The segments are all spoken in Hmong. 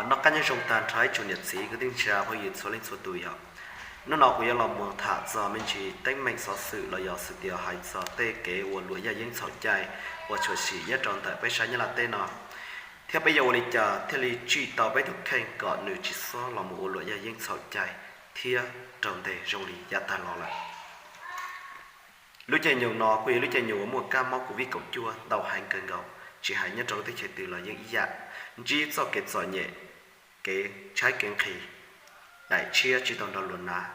Noj qab nyob zoo tag nrho ib tsoom niam txiv kwv tij neej tsa phooj ywg txhua leej txhua tus yom. Hnub no kuv yuav los mus tham txog me ntsis teeb meem xov xwm los yog xwm tias hais txog tej kev ua luam yaj yeeb txhaum cai uas tshwm sim nyob rau ntawm peb sab Nyab Laj teb no, thiab peb yuav ua li cas thiaj li tsij tau peb tus kheej kom nws tsis txhob los mus ua luam yaj yeeb txhaum cai thiab raug ntes zoo li yav tag los lawm. Lub caij nyoog no kuj yog lub caij nyoog uas muaj kab mob covid kaum cuaj ntau heev kawg nkaus, tsis hais nyob rau lub teb chaws twg los yeej ib yam, ntsib txoj kev txom nyem, kev tshaib kev nqhis, daim tshiab tsis tau nrog luag hnav,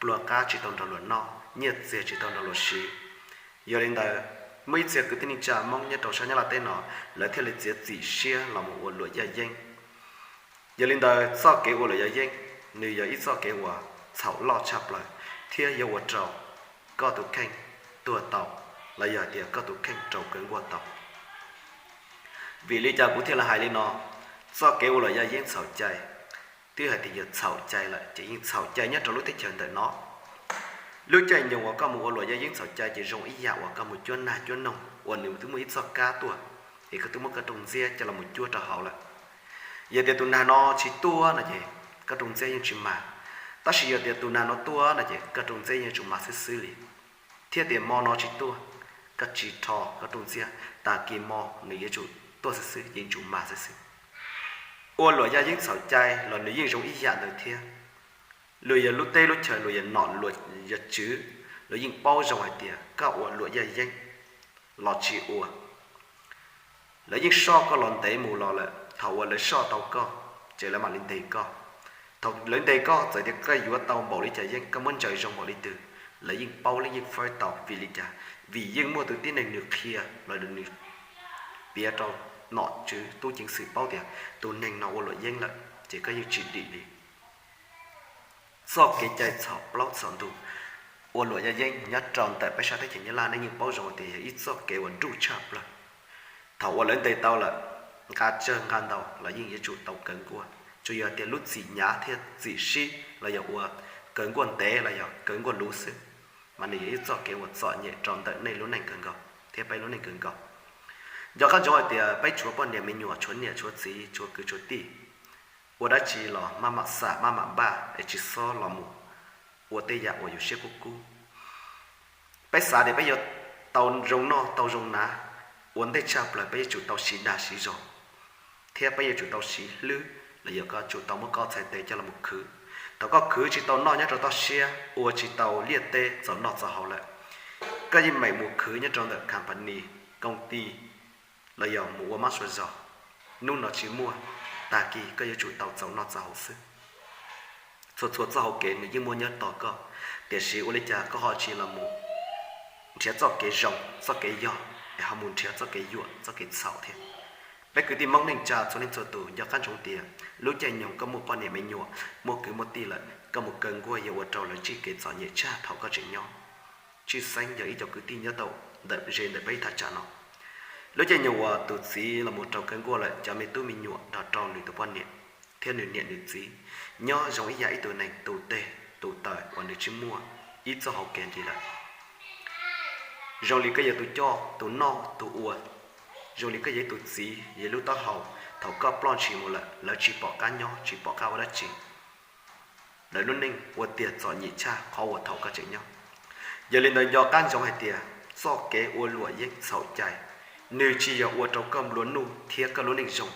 pluag qab tsis tau nrog luag noj, nyiaj txiag tsis tau nrog luag siv. Yog li ntawd, muaj ib txhia kwv tij neej tsa Hmoob nyob rau sab Nyab Laj teb no, lawv thiaj li txiav txim siab los mus ua luam yaj yeeb. Yog li ntawd, txoj kev ua luam yaj yeeb, nws yog ib txoj kev uas txhaum loj tshaj plaws thiab yuav ua rau koj tus kheej tuag tau, los yog tias koj tus kheej raug kaw nkuaj tau. Vim li cas kuv thiaj li hais li no? Txoj kev ua luam yaj yeeb txhaum cai, twb hais tias yog txhaum cai lawm ces yeej txhaum cai nyob rau lub teb chaws ntawm no. Lub caij nyoog uas koj mus ua luam yaj yeeb txhaum cai ces zoo ib yam uas koj mus cuab nag cuab noog uas nws twb muaj ib txoj kab tuaj, es koj twb muab koj rooj ntxiab coj los mus cuab rau hauv lawm. Yog tias tus nag no tsis tuaj no ces koj rooj ntxiab yeej tsis mag, tab sis yog tias tus nag no tuaj no ces koj rooj ntxiab yeej yuav tsum mag xwb xwb li. Thiab tias hmo no tsis tuaj, koj tsis rho koj rooj ntxiab, tag kis hmo nws yuav tsum tuaj xwb xwb, yeej tsum mag xwb xwb. Ua luam yaj yeeb txhaum cai los nws yeej zoo ib yam ntawd thiab. Luag yog lub teb lub chaw, luag yog nom luag yog tswv, luag yeej paub zoo hais tias koj ua luam yaj yeeb los tsis ua, lawv yeej soj koj los ntev mus los lawm. Thaum uas lawv soj tau koj, ces lawv mam li ntes koj. Thaum lawv ntes koj, txawm tias koj yuav tau npaum li cas yeeb, koj muab ntsaws zoo npaum li twg, lawv yeej paub, lawv yeej fawb tau. Vim li cas? Vim yeej muaj tus tib neeg nws qhia los nws piav rau nom tswv tub ceev xwm paub tias tus neeg no ua luam yeeb lawm, ces koj yeej tsis dim li. Txoj kev cai txhaum plaub txhaum ntug, ua luam yaj yeeb nyob rau ntawm peb sab teb chaws Nyab Laj, nej yeej paub zoo tias yog ib txoj kev uas nruj tshaj plaws. Thaum uas lawv ntes tau lawm, nqa tsawg nqa ntau los yeej yuav tsum tau kaw nkuaj, tsuas yog tias lub txim hnyav thiab txim sib los yog ua kaw nkuaj ntev los yog kaw nkuaj luv xwb, mas nws yog ib txoj kev uas txom nyem rau ntawm nej lub neej kawg nkaus thiab peb lub neej kawg nkaus. Nco qab ntsoov hais tias peb tshuav poj niam me nyuam, tshuav niam tshuav txiv, tshuav kwv tshuav tij, ua dab tsi los maj mam xam maj mam npaj es tsis txhob los mus ua tej yam uas yus siab kub kub. Peb xav tias peb yuav tau zoo noj tau zoo hnav, ua ntej tshaj plaws peb yuav tsum tau siv dag siv zog, thiab peb yuav tsum tau siv hlwb los yog koj tsum tau muab koj txhais tes coj los mus khwv. Thaum koj khwv tsis tau noj nyob rau toj siab, ua tsis tau liaj teb txaus noj txaus haus lawm, koj yeej meem mus khwv nyob rau ntawm company, koom tij, los yog mus ua mab sua zog. Hnub no tsis muaj, tag kis koj yuav tsum tau txaus noj txaus haus xwb. Txhua txhua txoj hauv kev nws yeej muaj nyob tos koj, tiam sis ua li cas koj ho tsis los mus nrhiav txoj kev zoo txoj kev yog, es ho mus nrhiav txoj kev yuam txoj kev txhaum thiab. Peb kwv tij Hmoob neej tsa txhua leej txhua tus nco qab ntsoov tias lub caij nyoog koj muaj poj niam me nyuam, muaj kwv muaj tij lawm, koj mus kaw nkuaj yuav ua rau lawv ntsib kev txom nyem tshaj thaum koj tseem nyob. Tshwj xeeb yog ib co kwv tij nyob tau ntawm ze ntawm peb thaj tsam no. Lub caij nyoog uas tus txiv los mus rau kaw nkuaj lawm, cov me tub me nyuam nrog rau nws tus poj niam thiab nws niam nws txiv nyob zoo ib yam ib tug neeg tus teg tus taw uas nws tsis muaj ib txoj hauv kev nti lawm. Zoo li koj yog tus coj tus noj tus ua, zoo li koj yog ib tus txiv yog lub taub hau, thaum koj ploj ntshis mus lawm lawv tsis pom qab nyob tsis pom qab ua dab tsi. Lawv lub neej ua tiag txom nyem tshaj qhov uas thaum koj tseem nyob. Yog li ntawd nco qab ntsoov hais tias txoj kev ua luam yeeb txhaum cai, nws tsis yog ua rau koj nplua nuj thiab koj lub neej zoo,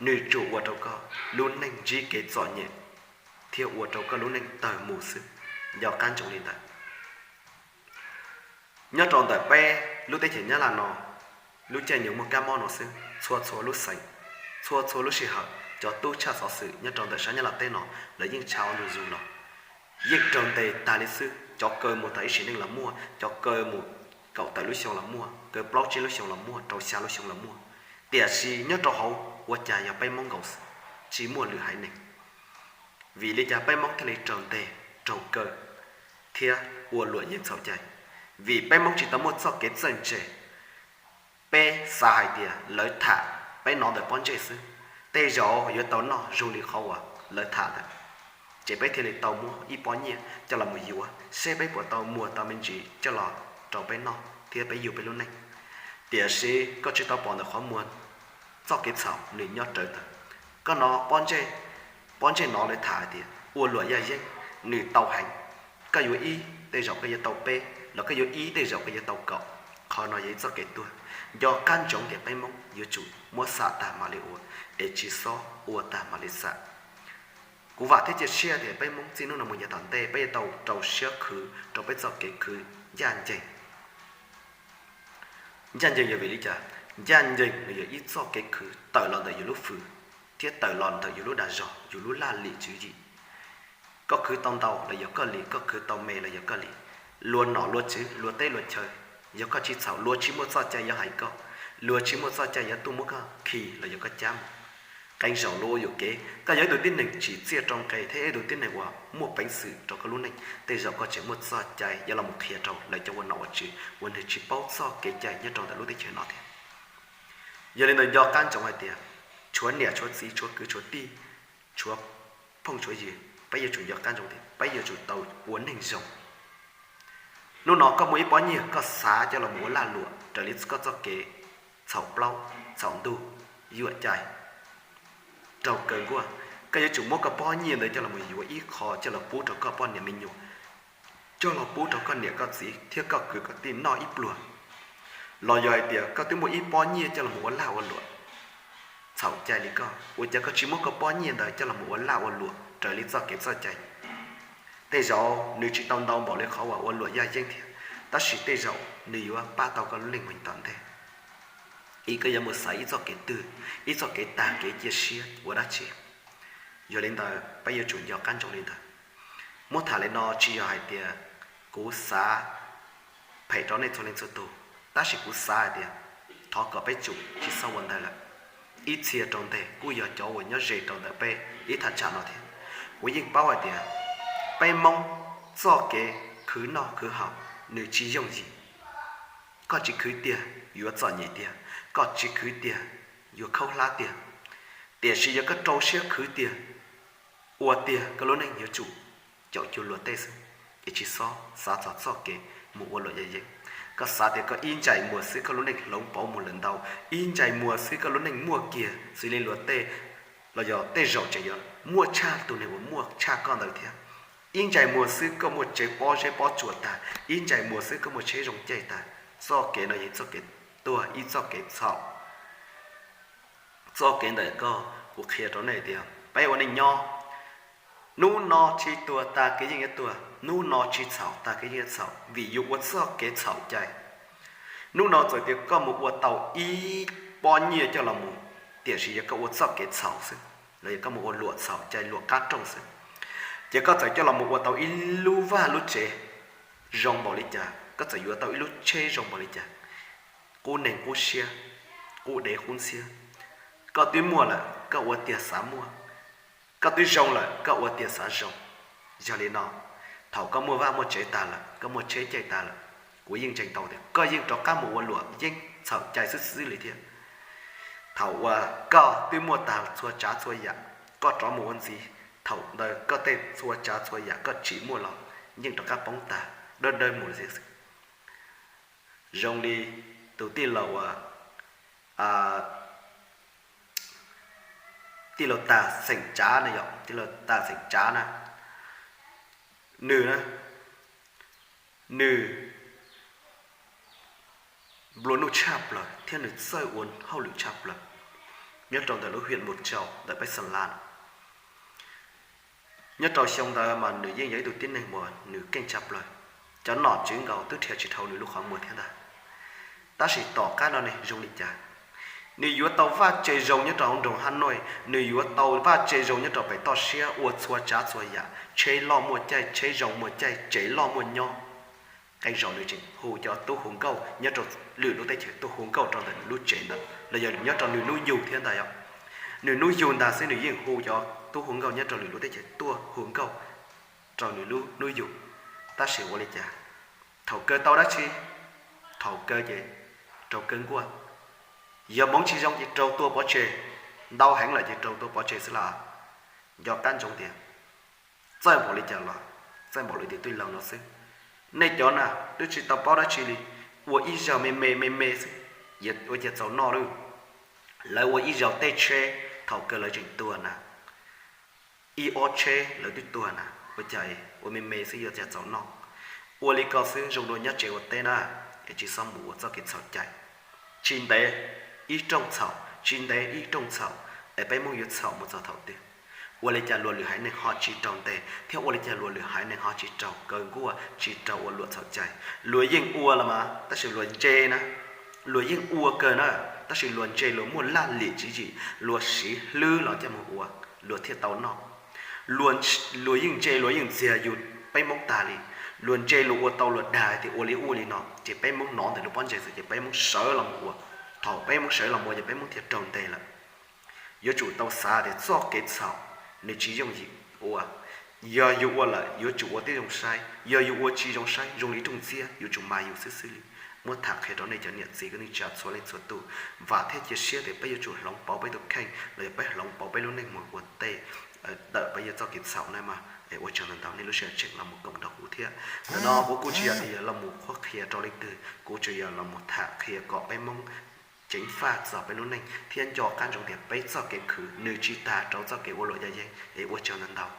nws tsuas ua rau koj lub neej ntsib kev txom nyem thiab ua rau koj lub neej tawg mus xwb. Nco qab ntsoov li ntawd. Nyob rau ntawm peb lub teb chaws Nyab Laj no, lub caij nyoog muaj kab mob no xwb, txhua txhua lub xeev, txhua txhua lub sij hawm cov tub tshaj xov xwm nyob rau ntawm sab Nyab Laj teb no lawv yeej tshaj ua ntu zus los, yeej raug ntes tag li xwb. Cov kaw mus tag ib sim neej los muaj, cov kaw mus kaum tawm lub xyoo los muaj, kaw plaub tsib lub xyoo los muaj, rau xya lub xyoo los muaj. Tiam sis nyob rau hauv ua cas yog peb Hmoob nkaus, tsis muaj lwm haiv neeg. Vim li cas peb Hmoob thiaj li raug ntes, raug kaw thiab ua luam yeeb txhaum cai? Vim peb Hmoob tsis tau muaj txoj kev txawj ntse. Peb xav hais tias lawv tham peb hnov ntawm pob ntseg xwb, tej zaum yuav tau noj zoo li qhov uas lawv tham ntawd, ces peb thiaj li tau muab ib pob nyiaj coj los mus yuav seb peb puas tau muag tau me ntsis coj los rau peb noj thiab peb yug peb lub neej. Tiam sis koj tsis tau pom ntawm qhov muag txoj kev txhaum nws nyob rawv ntawd. Koj no, pob ntseg no lawv tham hais tias ua luam yaj yeeb, nws tau heev. Koj yuav ib tej zaum koj yuav tau peb, los koj yuav ib tej zaum koj yuav tau kaum. Qhov no yog ib txoj kev tuag. Nco qab ntsoov tias peb Hmoob yuav tsum muab xam tag mam li ua, es tsis txhob ua tag mam li xam. Kuv vam thiab cia siab tias peb Hmoob txij hnub no mus yav tom ntej peb yuav tau rau siab khwv rau peb txoj kev khwv ncaj ncees. Ncaj ncees yog vim li cas? Ncaj ncees nws yog ib txoj kev khwv tawm los ntawm yus lub hws thiab tawm los ntawm yus lub dag zog, yus lub laj lim tswv yim. Koj khwv tau ntau los yog koj li, koj khwv tau me los yog koj li. Luag nom luag tswv, luag teb luag chaw, yog koj tsis txhaum luag tsis muaj txoj cai yuav hais koj, luag tsis muaj txoj cai yuav tuaj muab koj khi los yog koj cab mus. Qee zaum luag ua yuam kev, koj yog ib tug tib neeg tsim txiaj rau nqe thiab ib tug tib neeg uas muaj peev xwm rau koj lub neej, tej zaum koj tseem muaj txoj cai yuav los mus qhia rau lawv cov ua nom ua tswv uas nws tsis paub txoj kev cai nyob rau ntawm lub teb chaws no thiab. Yog li ntawd nco qab ntsoov hais tias tshuav niam tshuav txiv tshuav kwv tshuav tij, tshuav phooj tshuav ywg, peb yuav tsum nco qab ntsoov tias peb yuav tsum tau ua neeg zoo. Hnub no koj muaj ib pob nyiaj koj xav coj los ua lag luam raws li koj txoj kev txhaum plaub txhaum ntug, yuam cai, raug kaw nkuaj, koj yuav tsum muab koj pob nyiaj ntawd coj los yuav ib qho coj los pub rau koj poj niam me nyuam, coj los pub rau koj niam koj txiv thiab koj kwv koj tij noj ib pluag. Los yog hais tias koj twb muaj ib pob nyiaj coj los ua lag ua luam, txhaum cai li koj, ua cas koj tsis muab koj pob nyiaj ntawd coj los ua lag ua luam raws li txoj kev txoj cai? Tej zaum nws tsis tau ntau npaum li qhov uas ua luam yaj yeeb thiab, tab sis tej zaum nws yuav pab tau koj lub neej mus tom ntej. Es koj yuav mus xaiv ib txoj kev twg, ib txoj kev tag kev cia siab ua dab tsi? Yog li ntawd peb yuav tsum nco qab ntsoov li ntawd. Muab tham li no tsis yog hais tias kuv xav phem rau nej txhua leej txhua tus, tab sis kuv xav hais tias thov kom peb tsum tsis txhob ua ntawd lawm. Ib txhia rau ntej kuj yog cov uas nyob ze rau ntawm peb ib thaj tsam no thiab. Kuv yeej paub hais tias peb Hmoob txoj kev khwv noj khwv haus nws tsis yooj yim. Koj tsis khwv tiag yuav txom nyem tiag, koj tsis khwv tiag yuav khaub hlab tiag. Tiam sis yog koj rau siab khwv tiag, ua tiag koj lub neej yuav tsum caum cuag luag tej xwb, es tsis txhob xav txog txoj kev mus ua luam yaj yeeb. Koj xav tias koj ib ntsais muag xwb koj lub neej hloov pauv mus lawm ntau, ib ntsais muag xwb koj lub neej muaj kiag xws li luag tej, los yog tej zaum tseem yuav muaj tshaj tus neeg uas muaj tshaj koj ntawd thiab. Ib ntsais muag xwb koj muaj tsev pob zeb pob tsuas tag, ib ntsais muag xwb koj muaj tsheb zoo caij tag. Txoj kev no yog txoj kev tuag, ib txoj kev txhaum. Txoj kev ntawm koj, kuv qhia rau nej tias peb ua neej nyob, hnub no tsis tuag tag kev yeej yuav tuag, hnub no tsis txhaum tag kev yeej yuav txhaum vim yus ua txoj kev txhaum cai. Hnub no txawm tias koj mus ua tau ib pob nyiaj coj los mus, tiam sis yog koj ua txoj kev txhaum xwb, los yog koj mus ua luam txhaum cai luam qab rooj xwb, ces koj txawm coj los mus ua tau ib lub vaj lub tsev zoo npaum li cas, koj txawm yuav tau ib lub tsheb zoo npaum li cas, qub neeg qub siab, qub dev qub ntxhiab, koj twb muaj lawm koj ua tiag xav muaj, koj twb zoo lawm koj ua tiag xav zoo. Yog li no, thaum koj muaj vaj muaj tsev tag lawm, koj muaj tsheb caij tag lawm, kuv yeej ntseeg tau tias koj yeej rov qab mus ua luam yeeb txhaum cai xwb xwb li thiab. Thaum uas koj twb muaj tag txhua tsav txhua yam, koj rov mus ua ntxiv, thaum ntawd koj tej txhua tsav txhua yam koj tsim muaj los yeej rov qab poob tag dawb dawb mus li xwb. Zoo li tus tij laug uas, tij laug Tag xeem Tsav na, yog tij laug Tag xeem Tsav na, nws, nws nplua nuj tshaj plaws thiab nws txawj ua hauj lwm tshaj plaws nyob rau ntawm lub hiam Mus Tsau ntawm peb Xa Las no. Nyob rau xyoo ntawd mas nws yeej yog ib tug tib neeg uas nws keej tshaj plaws, cov nom tswv nkaus twb rhia tsis dhau nws lub qhov muag thiab ntag. Tab sis tom qab no ne zoo li cas? Nws yuav tau vaj tse zoo nyob rau hauv nroog Hab Noj, nws yuav tau vaj tse zoo nyob rau pem toj siab, ua txhua tsav txhua yam, tsheb loj muaj caij, tsheb zoo muaj caij, tsev loj muaj nyob. Qee zaum nws tseem hu cov tub hu nkauj nyob rau lwm lub teb chaws tuaj hu nkauj rau ntawm nws lub tsev ntawd los yog nyob rau nws hnub yug thiab ntag yom. Nws hnub yug ntag xwb nws yeej hu cov tub hu nkauj nyob rau lwm lub teb chaws tuaj hu nkauj rau nws lub hnub yug. Tab sis ua li cas? Thaum kawg tau dab tsi? Thaum kawg ces raug kaw nkuaj. Yog hmoov tsis zoo ces raug tua pov tseg, ntau heev lawm ces raug tua pov tseg xwb las. Nco qab ntsoov tias txawj npaum li cas los txawj npaum li tias tij laug no xwb. Nej cov na twb tsis tau paub dab tsi li, ua ib zaug me me me me xwb, ua cas txaus noj lawm. Lawv ua ib zaug tej tsheb thaum kawg lawv tseem tuag na, ib ob tsheb lawv twb tuag na, ua cas ua me me xwb yuav cas txaus noj. Ua li ko xwb zoo dua nyob tsev ua teb na, es tsis txhob mus ua txoj kev txhaum cai. Tsis ntev ib rooj txhaum, tsis ntev ib rooj txhaum, es peb Hmoob yuav txhaum mus txog thaum twg? Ua li cas luag lwm haiv neeg ho tsis raug ntes thiab ua li cas luag lwm haiv neeg ho tsis raug kaw nkuaj, tsis raug ua luam txhaum cai? Luag yeej ua los mas tab sis luag ntse na, luag yeej ua kawg na, tab sis luag ntse luag muaj laj lim tswv yim, luag siv hlwb los coj mus ua, luag thiaj tau noj. Luag yeej ntse luag yeej ntxias yus peb Hmoob tag li, luag ntse luag ua tau luag dag tias ua li ua li no ces peb Hmoob hnov ntawm lub pob ntseg xwb ces peb Hmoob sawv los mus ua. Thaum peb Hmoob sawv los mus ua ces peb Hmoob thiaj raug ntes lawm. Yuav tsum tau xav tias txoj kev txhaum nws tsis yooj yim ua. Yog yus ua lawm yuav tsum ua tib zoo saib, yog yus ua tsis zoo saib zoo li rooj ntxiab yuav tsum mas yus xwb xwb li. Muab tham qhia rau nej cov niam txiv kwv tij neej tsa txhua leej txhua tus, vam thiab cia siab tias peb yuav tsum hloov pauv peb tus kheej los yog peb hloov pauv peb lub neej mus ua ntej tawm peb yuav txoj kev txhaum na mas. Ua tsaug ntau ntau nej lub sij hawm tseem los mus koom nrog kuv thiab. Ntawm no kuv kuj tsis yog tias yog los mus qhuab qhia rau leej twg, kuv tsuas yog los mus tham qhia kom peb Hmoob ceev faj txog peb lub neej thiab nco qab ntsoov tias peb txoj kev khwv nws tsis tas rau txoj kev ua luam yaj yeeb. Es ua tsaug ntau ntau.